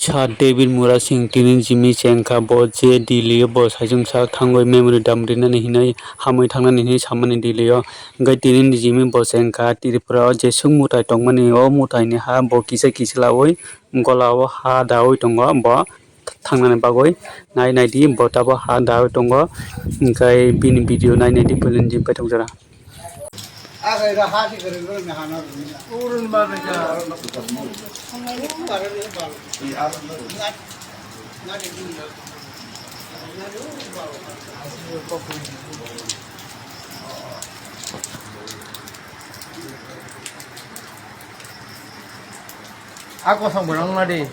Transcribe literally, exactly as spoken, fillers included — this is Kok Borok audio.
Sir David Murasing tini Jimmy chengkha, bo je Delhi o bo saichung sak thangwi memory dam rinani hinwi hamwi thangnani hinwi samani Delhi o. Hwnkhe tini Jimmy bo chengkha Tripura o jeswk mwtai tongmani, o mwtai ni ha bo kisa kisa lawi gola o ha dawi tongo bo thangnani bagwi. Nai nai di, bo tabuk ha dawi tongo, hwnkhe bini video nai nai di, belai ni paithak jora. A kosong bo nang na di.